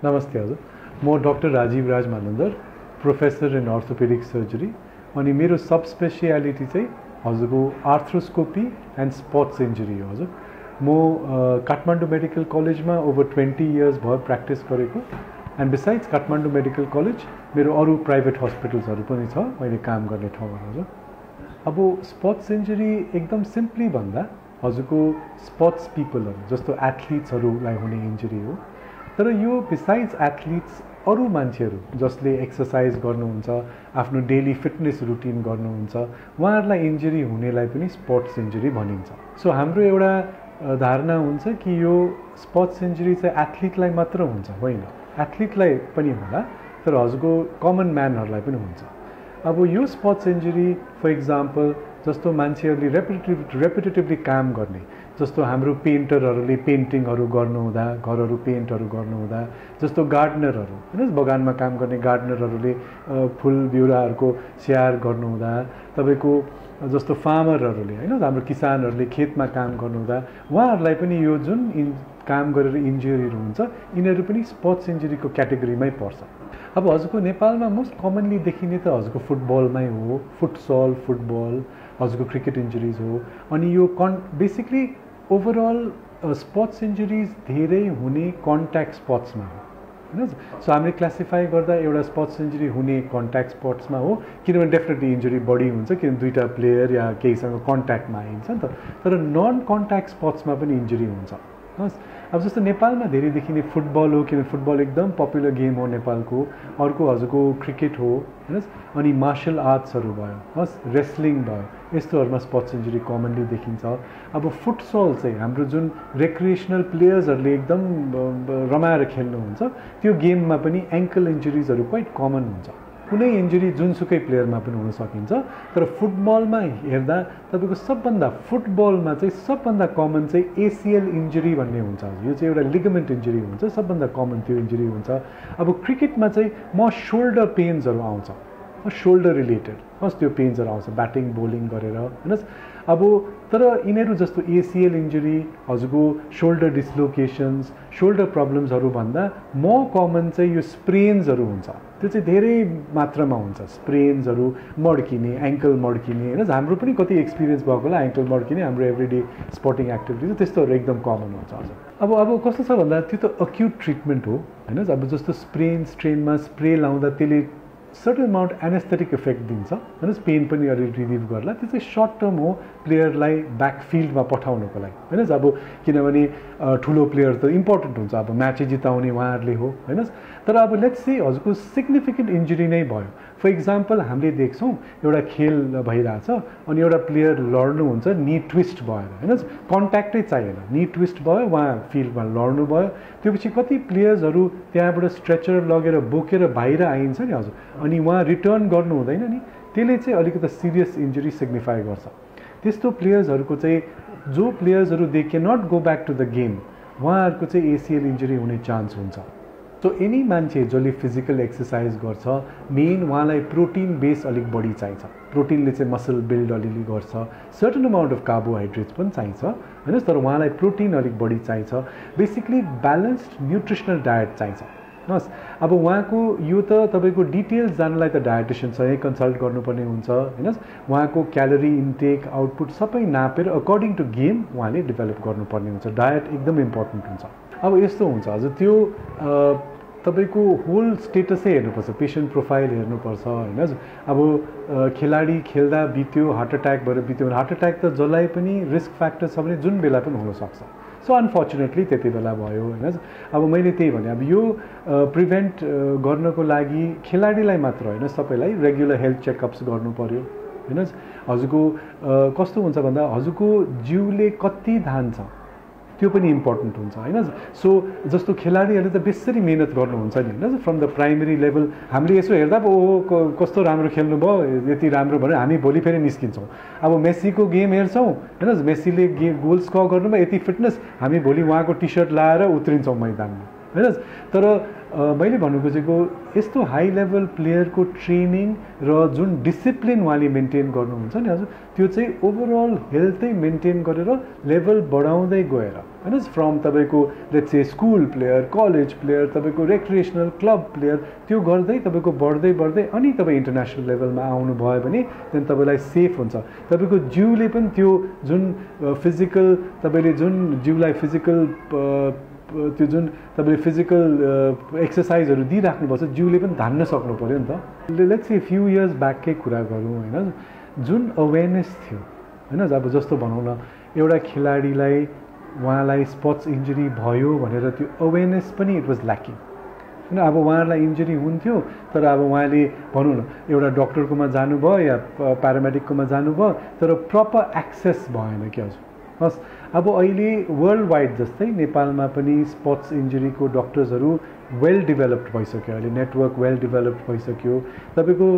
नमस्ते हजुर म doctor Rajiv Raj Manandhar professor in orthopaedic surgery अनि मेरो सब स्पेशलिटी चाहिँ हजुरको आर्थ्रोस्कोपी एन्ड स्पोर्ट्स इन्जुरी हो हजुर म काठमाडौँ मेडिकल कलेजमा ओभर 20 इयर्स भयो प्र्याक्टिस गरेको and besides Kathmandu medical college मेरो अरू प्राइभेट हस्पिटल्सहरू पनि छ मैले काम गर्ने ठाउँहरू हजुर अब स्पोर्ट्स इन्जुरी एकदम सिम्पली भन्दा हजुरको स्पोर्ट्स पिपलहरू जस्तो एथलिट्सहरूलाई हुने इन्जुरी हो तर यो बिसाइड्स एथलिट्स अरू मान्छेहरू जसले एक्सर्साइज गर्नुहुन्छ आफ्नो डेली फिटनेस रुटिन गर्नुहुन्छ उहाँहरूलाई इन्जुरी हुनेलाई पनि स्पोर्ट्स इन्जुरी भनिन्छ सो हाम्रो एउटा धारणा हुन्छ कि यो स्पोर्ट्स इन्जुरी चाहिँ एथलिटलाई मात्र हुन्छ होइन एथलिटलाई पनि होला तर हजुरको कमन म्यानहरूलाई पनि हुन्छ अब यो स्पोर्ट्स इन्जुरी फर इक्जाम्पल जस्तो मान्छेहरूले रेपिटेटिभली काम गर्ने जस्तो हाम्रो पेन्टरहरूले पेन्टिङहरू गर्नुहुँदा घरहरू पेन्टहरू गर्नुहुँदा जस्तो गार्डनरहरू हैन बगानमा काम गर्ने गार्डनरहरूले फुल बिरुवाहरूको स्याहार गर्नुहुँदा तपाईको जस्तो फार्मरहरूले हैन हाम्रो किसानहरूले खेतमा काम गर्नुहुँदा उहाँहरूलाई पनि यो जुन काम गरेर इन्जुरीहरू हुन्छ यिनीहरू पनि स्पोर्ट्स इन्जुरीको क्याटेगोरीमै पर्छ अब हजुरको नेपालमा मोस्ट कमनली देखिने त हजुरको फुटबलमै हो फुटसल फुटबल हजुरको क्रिकेट इन्जुरिज हो अनि यो बेसिकली ओभरअल स्पोर्ट्स इन्जुरिज धेरै हुने कन्ट्याक्ट स्पोर्ट्समा हो हैन सो हामीले क्लासिफाई गर्दा एउटा स्पोर्ट्स इन्जुरी हुने कन्ट्याक्ट स्पोर्ट्समा हो किनभने डेफिनेटली इन्जुरी बढी हुन्छ किनभने दुईटा प्लेयर या केहीसँग कन्ट्याक्टमा आइन्छ नि त तर नन कन्ट्याक्ट स्पोर्ट्समा पनि इन्जुरी हुन्छ हस् अब जस्तो नेपालमा धेरै देखिने फुटबल हो किनभने फुटबल एकदम पपुलर गेम हो नेपालको अर्को हजुरको क्रिकेट हो हैन अनि मार्शल आर्ट्सहरू भयो हस् रेस्लिङ भयो यस्तोहरूमा स्पोर्ट्स इन्जुरी कमनली देखिन्छ अब फुटसल चाहिँ हाम्रो जुन रेक्रिएसनल प्लेयर्सहरूले एकदम रमाएर खेल्नुहुन्छ त्यो गेममा पनि एङ्कल इन्जुरिजहरू क्वाइट कमन हुन्छ कुनै इन्जुरी जुनसुकै प्लेयरमा पनि हुन सकिन्छ तर फुटबलमा हेर्दा तपाईको सबभन्दा फुटबलमा चाहिँ सबभन्दा कमन चाहिँ एसिएल इन्जुरी भन्ने हुन्छ यो चाहिँ एउटा लिगामेन्ट इन्जुरी हुन्छ सबभन्दा कमन त्यो इन्जुरी हुन्छ अब क्रिकेटमा चाहिँ सोल्डर पेन्सहरू आउँछ सोल्डर रिलेटेड हस् त्यो पेन्सहरू आउँछ ब्याटिङ बोलिङ गरेर हैन अब तर यिनीहरू जस्तो एसिएल इन्जुरी हजुरको सोल्डर डिस्लोकेसन्स सोल्डर प्रब्लम्सहरू भन्दा कमन चाहिँ यो स्प्रेन्सहरू हुन्छ त्यो चाहिँ धेरै मात्रामा हुन्छ स्प्रेन्सहरू मड्किने एङ्कल मड्किने हैन हाम्रो पनि कति एक्सपिरियन्स भएको होला एङ्कल मड्किने हाम्रो एभ्रिडे स्पोर्टिङ एक्टिभिटिज त्यस्तोहरू एकदम कमन हुन्छ हजुर अब कस्तो छ भन्दा त्यो त अक्युट ट्रिटमेन्ट हो हैन अब जस्तो स्प्रेन स्ट्रेनमा स्प्रे लाउँदा त्यसले सर्टेन अमाउन्ट एनेस्थेटिक इफेक्ट दिन्छ हैन पेन पनि अलि रिलिभ गर्ला त्यो चाहिँ सर्ट टर्म हो प्लेयरलाई ब्याकफिल्डमा पठाउनको लागि हैन अब किनभने ठुलो प्लेयर त इम्पोर्टेन्ट हुन्छ अब म्याच जिताउने उहाँहरूले हो हैन तर अब लेट्स सी हजुरको सिग्निफिकेन्ट इन्जुरी नै भयो फर इक्जाम्पल हामीले देख्छौँ एउटा खेल भइरहेछ अनि एउटा प्लेयर लड्नुहुन्छ नी ट्विस्ट भएर हैन कन्ट्याक्टै चाहिएन नी ट्विस्ट भयो उहाँ फिल्डमा लड्नु भयो त्योपछि कति प्लेयर्सहरू त्यहाँबाट स्ट्रेचर लगेर बोकेर बाहिर आइन्छ नि हजुर अनि उहाँ रिटर्न गर्नु हुँदैन नि त्यसले चाहिँ अलिकति सिरियस इन्जुरी सिग्निफाई गर्छ त्यस्तो प्लेयर्सहरूको चाहिँ जो प्लेयर्सहरू they can not go back to the game उहाँहरूको चाहिँ एसिएल इन्जुरी हुने चान्स हुन्छ सो एनी मान्छे जसले फिजिकल एक्सर्साइज गर्छ मेन उहाँलाई प्रोटिन बेस अलिक बढी चाहिन्छ प्रोटिनले चाहिँ मसल बिल्ड अलिअलि गर्छ सर्टन अमाउन्ट अफ कार्बोहाइड्रेट्स पनि चाहिन्छ हैन तर उहाँलाई प्रोटिन अलिक बढी चाहिन्छ बेसिकली ब्यालेन्स्ड न्युट्रिसनल डायट चाहिन्छ हस् अब उहाँको यो त तपाईको डिटेल्स जानलाई त डायटिसियनसँगै कन्सल्ट गर्नुपर्ने हुन्छ हैन उहाँको क्यालोरी इन्टेक आउटपुट सबै नापेर अकर्डिङ टु गेम उहाँले डेभलप गर्नुपर्ने हुन्छ डायट एकदम इम्पोर्टेन्ट हुन्छ अब यस्तो हुन्छ हजुर त्यो तपाईको होल स्टेटसै हेर्नुपर्छ पेसेन्ट प्रोफाइल हेर्नुपर्छ हैन अब खेलाडी खेल्दा बित्यो हार्ट अट्याक भएर बित्यो हार्ट अट्याक त जसलाई पनि रिस्क फ्याक्टर छ भने जुन बेला पनि हुन सक्छ सो अनफर्चुनेटली त्यति बेला भयो हैन अब मैले त्यही भने अब यो प्रिभेन्ट गर्नको लागि खेलाडीलाई मात्र हैन सबैलाई रेगुलर हेल्थ चेकअप्स गर्नु पर्यो हैन हजुरको कस्तो हुन्छ भन्दा हजुरको जिउले कति धान्छ त्यो पनि इम्पोर्टेन्ट हुन्छ हैन सो जस्तो खेलाडीहरूले त बेसरी मेहनत गर्नुहुन्छ नि हैन फ्रम द प्राइमेरी लेभल हामीले यसो हेर्दा ओ कस्तो राम्रो खेल्नु भयो यति राम्रो भनेर हामी भोलि फेरि निस्किन्छौँ अब मेसीको गेम हेर्छौँ हैन मेसीले गोल स्कोर गर्नुमा यति फिटनेस हामी भोलि उहाँको टी सर्ट लाएर उत्रिन्छौँ मैदानमा होइन। तर मैले भन्नु खोजेको यस्तो हाई लेभल प्लेयरको ट्रेनिङ र जुन डिसिप्लिन उहाँले मेन्टेन गर्नुहुन्छ नि हजुर, त्यो चाहिँ ओभरअल हेल्थै मेन्टेन गरेर लेभल बढाउँदै गएर होइन, फ्रम तपाईँको let's say school player, college player, तपाईँको रेक्रिएसनल क्लब प्लेयर, त्यो गर्दै तपाईँको बढ्दै बढ्दै अनि तपाईँ इन्टरनेसनल लेभलमा आउनुभयो भने त्यहाँदेखि तपाईँलाई सेफ हुन्छ। तपाईँको जिउले पनि त्यो जुन फिजिकल तपाईँले जुन जिउलाई फिजिकल त्यो जुन तपाईँले फिजिकल एक्सर्साइजहरू दिइराख्नुपर्छ, जिउले पनि धान्न सक्नु पऱ्यो नि त। लेट्स से फ्यु इयर्स ब्याककै कुरा गरौँ होइन, जुन अवेरनेस थियो होइन, अब जस्तो भनौँ न एउटा खेलाडीलाई उहाँलाई स्पोर्ट्स इन्जुरी भयो भनेर त्यो अवेरनेस पनि इट वाज ल्याकिङ होइन। अब उहाँहरूलाई इन्जुरी हुन्थ्यो तर अब उहाँले भनौँ न एउटा डक्टरकोमा जानुभयो या प्यारामेडिककोमा जानुभयो तर प्रपर एक्सेस भएन कि हजुर। हस्, अब अहिले वर्ल्ड वाइड जस्तै नेपालमा पनि स्पोर्ट्स इन्जुरीको डक्टर्सहरू वेल डेभलप्ड भइसक्यो, अहिले नेटवर्क वेल डेभलप्ड भइसक्यो। तपाईँको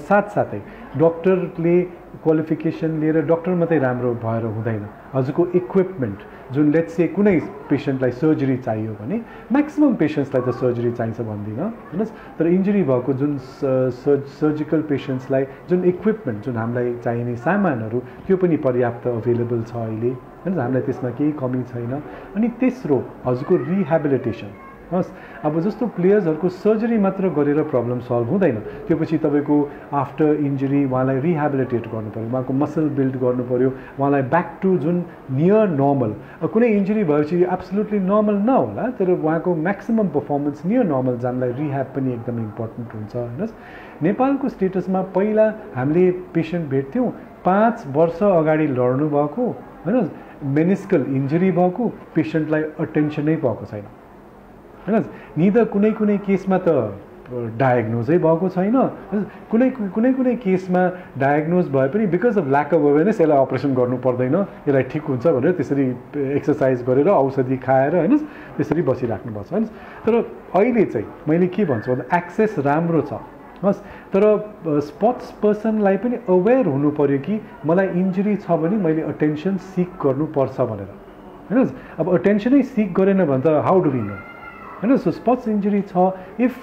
साथसाथै डक्टरले क्वालिफिकेसन लिएर डक्टर मात्रै राम्रो भएर हुँदैन, हजुरको इक्विपमेन्ट जुन लेट्स से कुनै पेसेन्टलाई सर्जरी चाहियो भने म्याक्सिमम् पेसेन्ट्सलाई त सर्जरी चाहिन्छ भन्दिनँ होइन, तर इन्जुरी भएको जुन सर्जिकल पेसेन्ट्सलाई जुन इक्विपमेन्ट जुन हामीलाई चाहिने सामानहरू त्यो पनि पर्याप्त अभाइलेबल छ अहिले होइन, हामीलाई त्यसमा केही कमी छैन। अनि तेस्रो हजुरको रिहेबिलिटेसन। हस्, अब जस्तो प्लेयर्सहरूको सर्जरी मात्र गरेर प्रब्लम सल्भ हुँदैन, त्यो पछि तपाईँको आफ्टर इन्जुरी उहाँलाई रिहेबिलिटेट गर्नु पऱ्यो, उहाँको मसल बिल्ड गर्नु पऱ्यो, उहाँलाई ब्याक टु जुन नियर नर्मल, कुनै इन्जुरी भएपछि एब्सोल्युटली नर्मल नहोला तर उहाँको म्याक्सिमम् पर्फर्मेन्स नियर नर्मल जानलाई रिह्याब पनि एकदम इम्पोर्टेन्ट हुन्छ होइन। नेपालको स्टेटसमा पहिला हामीले पेसेन्ट भेट्थ्यौँ 5 वर्ष अगाडि लड्नु भएको होइन, मेनिस्कल इन्जुरी भएको पेसेन्टलाई अटेन्सनै भएको छैन होइन, निदर कुनै कुनै केसमा त डायग्नोजै भएको छैन, कुनै कुनै केसमा डायग्नोज भए पनि because of lack of awareness यसलाई अपरेसन गर्नु पर्दैन, यसलाई ठिक हुन्छ भनेर त्यसरी एक्सर्साइज गरेर औषधि खाएर होइन त्यसरी बसिराख्नुपर्छ होइन। तर अहिले चाहिँ मैले के भन्छु भन्दा एक्सेस राम्रो छ हस्, तर स्पोर्ट्स पर्सनलाई पनि अवेर हुनु पऱ्यो कि मलाई इन्जुरी छ भने मैले अटेन्सन सिक गर्नुपर्छ भनेर होइन। अब अटेन्सनै सिक गरेन भने त हाउ डु वी नो होइन। सो स्पोर्ट्स इन्जुरी छ, इफ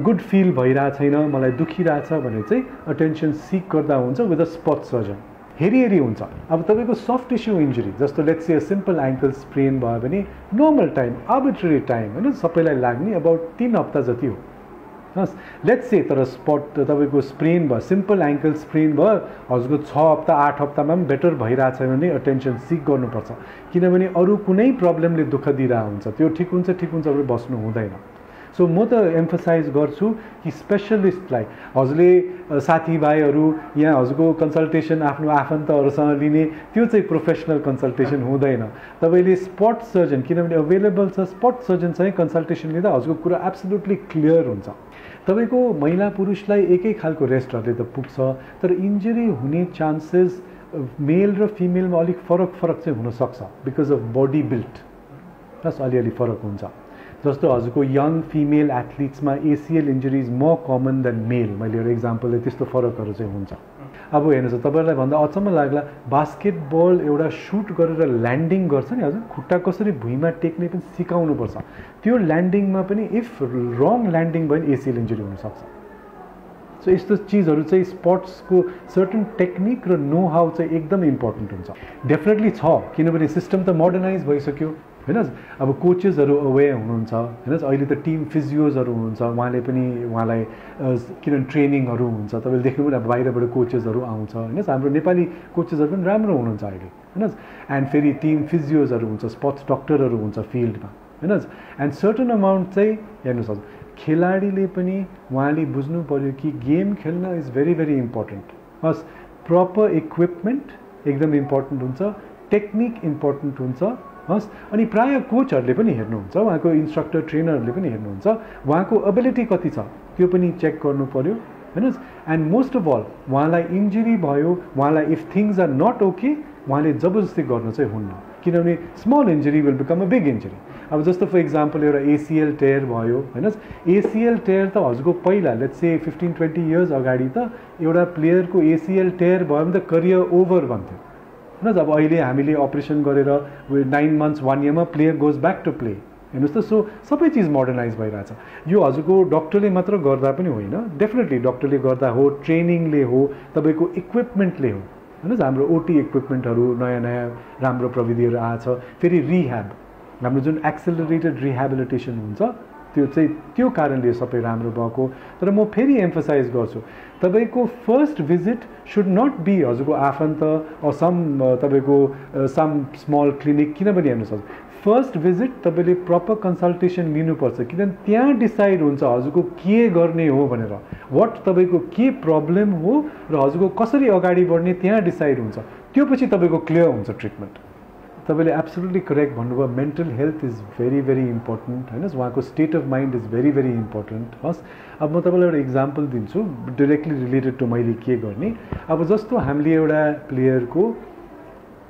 गुड फिल भइरहेको छैन, मलाई दुखिरहेछ भने चाहिँ अटेन्सन सिक गर्दा हुन्छ विथ अ स्पोर्ट्स सर्जन। हेरी हुन्छ, अब तपाईँको सफ्ट टिस्यु इन्जुरी जस्तो let's say simple ankle sprain भयो भने नर्मल टाइम आर्बिट्रेरी टाइम होइन सबैलाई लाग्ने अबाउट 3 हप्ता जति हो हस्। लेट्स से तर तपाईँको स्प्रेन भयो, सिम्पल एङ्कल स्प्रेन भयो, हजुरको 6 हप्ता 8 हप्तामा पनि बेटर भइरहेको छैन भने अटेन्सन सिक गर्नुपर्छ, किनभने अरू कुनै प्रब्लमले दुःख दिइरहेको हुन्छ, त्यो ठिक हुन्छ भनेर बस्नु हुँदैन। सो म त एम्फसाइज गर्छु कि स्पेसलिस्टलाई हजुरले साथीभाइहरू यहाँ हजुरको कन्सल्टेसन आफ्नो आफन्तहरूसँग लिने त्यो चाहिँ प्रोफेसनल कन्सल्टेसन हुँदैन, तपाईँले स्पोर्ट्स सर्जन किनभने अभाइलेबल छ स्पोर्ट्स सर्जनसँगै कन्सल्टेसन लिँदा हजुरको कुरा एब्सोल्युटली क्लियर हुन्छ। तपाईँको महिला पुरुषलाई एकै खालको रेस्टहरूले त पुग्छ तर इन्जुरी हुने चान्सेस मेल र फिमेलमा अलिक फरक चाहिँ हुनसक्छ because of body build plus अलिअलि फरक हुन्छ। जस्तो हजुरको यङ फिमेल एथलिट्समा ACL injuries more common than male, मैले एउटा इक्जाम्पलले त्यस्तो फरकहरू चाहिँ हुन्छ। अब हेर्नुहोस् तपाईँलाई भन्दा अचम्म लाग्ला, बास्केटबल एउटा सुट गरेर ल्यान्डिङ गर्छ नि हजुर, खुट्टा कसरी भुइँमा टेक्ने पनि सिकाउनुपर्छ, त्यो ल्यान्डिङमा पनि इफ रङ ल्यान्डिङ भयो भने एसिएल इन्जुरी हुनसक्छ। सो यस्तो चिजहरू चाहिँ स्पोर्ट्सको सर्टन टेक्निक र नो हाउ चाहिँ एकदम इम्पोर्टेन्ट हुन्छ। डेफिनेटली छ किनभने सिस्टम त मोडर्नाइज भइसक्यो होइन। अब कोचेसहरू अवेर हुनुहुन्छ होइन, अहिले त टिम फिजियोजहरू हुनुहुन्छ, उहाँले पनि उहाँलाई किनभने ट्रेनिङहरू हुन्छ, तपाईँले देख्नु पनि अब बाहिरबाट कोचेसहरू आउँछ होइन, हाम्रो नेपाली कोचेसहरू पनि राम्रो हुनुहुन्छ अहिले होइन। एन्ड फेरि टिम फिजियोजहरू हुन्छ, स्पोर्ट्स डक्टरहरू हुन्छ फिल्डमा होइन। एन्ड सर्टन अमाउन्ट चाहिँ हेर्नुहोस् हजुर खेलाडीले पनि उहाँले बुझ्नु पऱ्यो कि गेम खेल्न इज भेरी भेरी इम्पोर्टेन्ट। हस्, प्रपर इक्विपमेन्ट एकदम इम्पोर्टेन्ट हुन्छ, टेक्निक इम्पोर्टेन्ट हुन्छ हस्। अनि प्रायः कोचहरूले पनि हेर्नुहुन्छ, उहाँको इन्स्ट्रक्टर ट्रेनरहरूले पनि हेर्नुहुन्छ उहाँको एबिलिटी कति छ त्यो पनि चेक गर्नु पऱ्यो होइन। एन्ड मोस्ट अफ अल उहाँलाई इन्जुरी भयो, उहाँलाई if things are not okay उहाँले जबरजस्ती गर्नु चाहिँ हुन्न, किनभने small injury will become a big injury. अब जस्तो फर इक्जाम्पल एउटा एसिएल टेयर भयो होइन, एसिएल टेयर त हजुरको पहिला लेट्स से 15-20 इयर्स अगाडि त एउटा प्लेयरको एसिएल टेयर भयो भने त करियर ओभर भन्थ्यो होइन। अब अहिले हामीले अपरेसन गरेर 9 months 1 yearमा player goes back to play हेर्नुहोस् त सो सबै चिज मोडर्नाइज भइरहेछ यो हजुरको डक्टरले मात्र गर्दा पनि होइन डेफिनेटली डक्टरले गर्दा हो ट्रेनिङले हो तपाईँको इक्विपमेन्टले हो हेर्नुहोस् हाम्रो ओटी इक्विपमेन्टहरू नयाँ नयाँ राम्रो प्रविधिहरू आएछ फेरि रिह्याब हाम्रो जुन एक्सेलरेटेड रिह्याबिलिटेसन हुन्छ त्यो कारणले सबै राम्रो भएको तर म फेरि एम्फसाइज गर्छु तपाईँको first visit should not be हजुरको आफन्त सम तपाईँको सम स्मल क्लिनिक किनभने हेर्नुहोस् फर्स्ट भिजिट तपाईँले प्रपर कन्सल्टेसन लिनुपर्छ किनभने त्यहाँ डिसाइड हुन्छ हजुरको के गर्ने हो भनेर वाट तपाईँको के प्रब्लम हो र हजुरको कसरी अगाडि बढ्ने त्यहाँ डिसाइड हुन्छ त्यो पछि तपाईँको क्लियर हुन्छ ट्रिटमेन्ट तपाईँले एब्सोल्युटली करेक्ट भन्नुभयो mental health is very very important होइन उहाँको state of mind is very very important हस् अब म तपाईँलाई एउटा इक्जाम्पल दिन्छु डिरेक्टली रिलेटेड टु मैले के गर्ने अब जस्तो हामीले एउटा प्लेयरको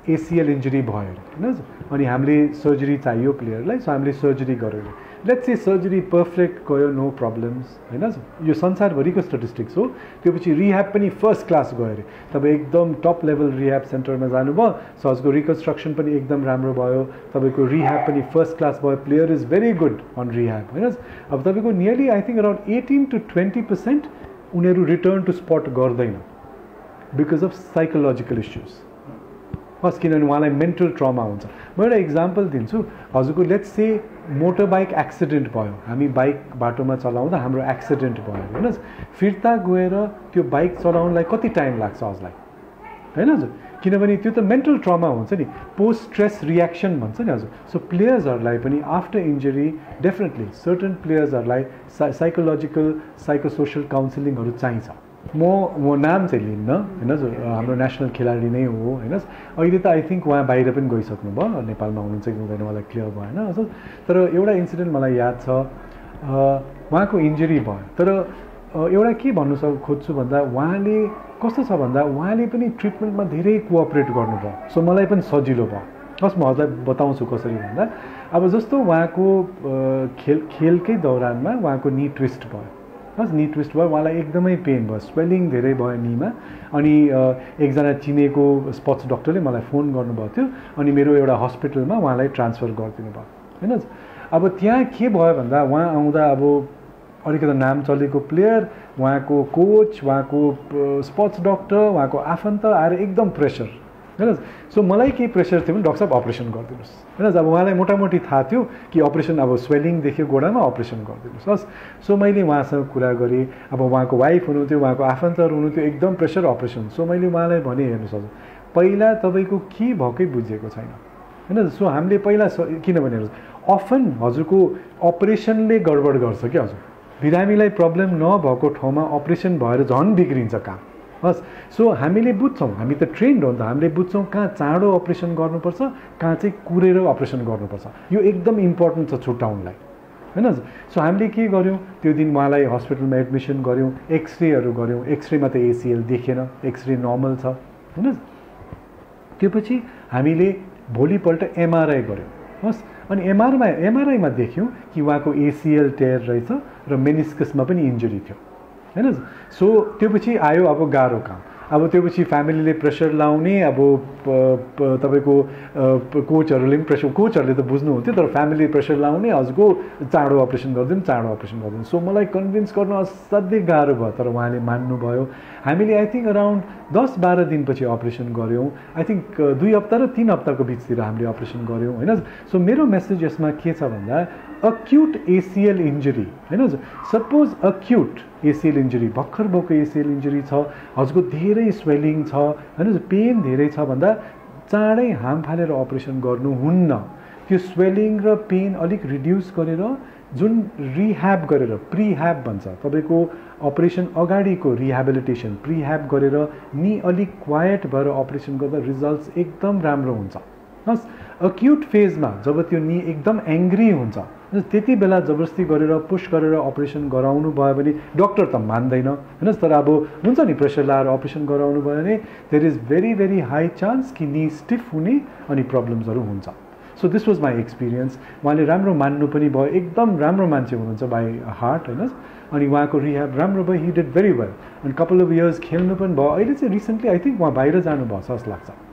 एसिएल इन्जुरी भयो होइन अनि हामीले सर्जरी चाहियो प्लेयरलाई सो हामीले सर्जरी गऱ्यौँ लेट्स से सर्जरी पर्फेक्ट गयो नो प्रब्लम्स होइन यो संसारभरिको स्ट्याटिस्टिक्स हो त्यो पछि रिह्याब पनि फर्स्ट क्लास गयो अरे तपाईँ एकदम टप लेभल रिह्याब सेन्टरमा जानुभयो सहजको रिकन्स्ट्रक्सन पनि एकदम राम्रो भयो तपाईँको रिह्याब पनि फर्स्ट क्लास भयो player is very good on rehab होइन अब तपाईँको nearly I think around 18 to 20% उनीहरू रिटर्न टु स्पट गर्दैन बिकज अफ साइकोलोजिकल इस्युज हस् किनभने उहाँलाई मेन्टल ट्रमा हुन्छ म एउटा इक्जाम्पल दिन्छु हजुरको let's say motor bike accident भयो हामी बाइक बाटोमा चलाउँदा हाम्रो एक्सिडेन्ट भयो होइन फिर्ता गएर त्यो बाइक चलाउनलाई कति टाइम लाग्छ हजुरलाई होइन हजुर किनभने त्यो त मेन्टल ट्रमा हुन्छ नि पोस्ट स्ट्रेस रियाक्सन भन्छ नि हजुर सो प्लेयर्सहरूलाई पनि आफ्टर इन्जुरी डेफिनेटली सर्टन प्लेयर्सहरूलाई साइकोलोजिकल साइकोसोसियल काउन्सिलिङहरू चाहिन्छ म नाम चाहिँ लिन्न होइन हाम्रो नेसनल खेलाडी नै हो होइन अहिले त आई थिङ्क उहाँ बाहिर पनि गइसक्नु भयो नेपालमा हुनुहुन्छ कि हुँदैन मलाई क्लियर भएन तर एउटा इन्सिडेन्ट मलाई याद छ उहाँको इन्जुरी भयो तर एउटा के भन्नु खोज्छु भन्दा उहाँले कस्तो छ भन्दा उहाँले पनि ट्रिटमेन्टमा धेरै कोअपरेट गर्नुभयो सो मलाई पनि सजिलो भयो हस् म हजुरलाई बताउँछु कसरी भन्दा अब जस्तो उहाँको खेलकै दौरानमा उहाँको नी ट्विस्ट भयो हस् नी ट्विस्ट भयो उहाँलाई एकदमै पेन भयो स्वेलिङ धेरै भयो नीमा अनि एकजना चिनेको स्पोर्ट्स डक्टरले मलाई फोन गर्नुभएको थियो अनि मेरो एउटा हस्पिटलमा उहाँलाई ट्रान्सफर गरिदिनु भयो होइन अब त्यहाँ के भयो भन्दा उहाँ आउँदा अब अलिकति नाम चलेको प्लेयर उहाँको कोच उहाँको स्पोर्ट्स डक्टर उहाँको आफन्त आएर एकदम प्रेसर होइन सो मलाई केही प्रेसर थियो भने डक्टर साहब अपरेसन गरिदिनुहोस् होइन अब उहाँलाई मोटामोटी थाहा थियो कि अपरेसन अब स्वेलिङ देख्यो गोडामा अपरेसन गरिदिनुहोस् हस् सो मैले उहाँसँग कुरा गरेँ अब उहाँको वाइफ हुनुहुन्थ्यो उहाँको आफन्तहरू हुनुहुन्थ्यो एकदम प्रेसर अपरेसन सो मैले उहाँलाई भने हेर्नुहोस् हजुर पहिला तपाईँको के भएकै बुझेको छैन होइन सो हामीले पहिला किनभने हेर्नुहोस् अफन हजुरको अपरेसनले गडबड गर्छ क्या हजुर बिरामीलाई प्रब्लम नभएको ठाउँमा अपरेसन भएर झन् बिग्रिन्छ काम हस् सो हामीले बुझ्छौँ हामी त ट्रेन्ड हो नि त हामीले बुझ्छौँ कहाँ चाँडो अपरेसन गर्नुपर्छ कहाँ चाहिँ कुरेर अपरेसन गर्नुपर्छ यो एकदम इम्पोर्टेन्ट छ छुट्टाउनलाई होइन सो हामीले के गर्यौँ त्यो दिन उहाँलाई हस्पिटलमा एडमिसन गऱ्यौँ एक्सरेहरू गऱ्यौँ एक्सरेमा त एसिएल देखेन एक्सरे नर्मल छ होइन त्यो पछि हामीले भोलिपल्ट एमआरआई गऱ्यौँ हस् अनि एमआरआईमा देख्यौँ कि उहाँको एसिएल टेयर रहेछ र मेनिस्कसमा पनि इन्जुरी थियो होइन सो त्यो पछि आयो अब गाह्रो काम अब त्यो पछि फ्यामिलीले प्रेसर लाउने अब तपाईँको कोचहरूले पनि प्रेसर कोचहरूले त बुझ्नुहुन्थ्यो तर फ्यामिलीले प्रेसर लाउने हजुरको चाँडो अपरेसन गरिदिउँ सो मलाई कन्भिन्स गर्नु असाध्यै गाह्रो भयो तर उहाँले मान्नुभयो हामीले आई थिङ्क अराउन्ड 10-12 दिनपछि अपरेसन गऱ्यौँ आई थिङ्क 2 हप्ता र 3 हप्ताको बिचतिर हामीले अपरेसन गऱ्यौँ होइन सो मेरो मेसेज यसमा के छ भन्दा अक्युट एसिएल इन्जुरी होइन सपोज अक्युट एसिएल इन्जुरी भर्खर भएको एसिएल इन्जुरी छ हजुरको धेरै स्वेलिङ छ होइन पेन धेरै छ भन्दा चाँडै हाम फालेर अपरेसन गर्नुहुन्न त्यो स्वेलिङ र पेन अलिक रिड्युस गरेर जुन रिह्याब गरेर प्रिह्याब भन्छ तपाईँको अपरेसन अगाडिको रिह्याबिलिटेसन प्रिह्याब गरेर नि अलिक क्वाइट भएर अपरेसन गर्दा रिजल्ट्स एकदम राम्रो हुन्छ हस् अक्युट फेजमा जब त्यो नि एकदम एङ्ग्री हुन्छ त्यति बेला जबरजस्ती गरेर पुस गरेर अपरेसन गराउनु भयो भने डक्टर त मान्दैन होइन तर अब हुन्छ नि प्रेसर लाएर अपरेसन गराउनु भयो भने there is very very high chance कि नि स्टिफ हुने अनि प्रब्लम्सहरू हुन्छ so this was my experience उहाँले राम्रो मान्नु पनि भयो एकदम राम्रो मान्छे हुनुहुन्छ बाई हार्ट होइन अनि उहाँको रिह्याब राम्रो भयो हि डिड भेरी वेल अनि कपाल अफ इयर्स खेल्नु पनि भयो अहिले चाहिँ रिसेन्टली आई थिङ्क उहाँ बाहिर जानुभएको छ जस्तो लाग्छ